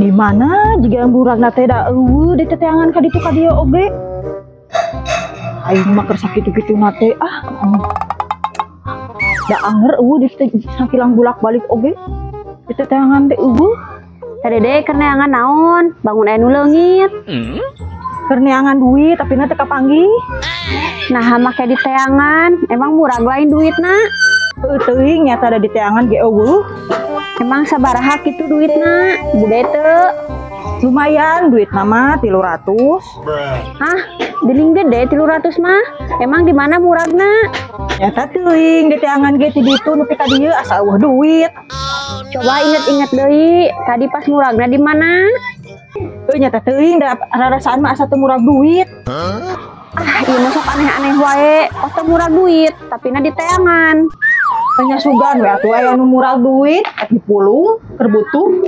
Di mana jiga muragna teh da euweuh di teteangan ka ditu ka dieu oge. Aing mah keur sakitu-kituna teh ah. Da anger euweuh di sakilang bulak-balik oge. Di teteangan teh euweuh. Tadi deh keur neangan naon? Bangun aya nu leungit. Keur neangan duit tapi na teu kapanggih. Nah, make di teangan. Emang murag lain duitna? Heueuh teuing nyata da di teangan ge euweuh. Emang sabaraha kitu duitna? Gede teu? Lumayan duit mah 300. Hah? Deling gede 300 mah? Emang di mana muragna? Nyata teuing di teangan ge ti ditu nepi ka dieu asa euweuh duit. Coba inget-inget deui, tadi pas muragna di mana? Heuh nyata teuing da rarasaan mah asa teu murag duit. Ah, ieu mah sok aneh-aneh wae. Pas teu murag duit, tapi na di teangan. Nya sugan we atuh aya nu murag duit, dipulung keur butuh.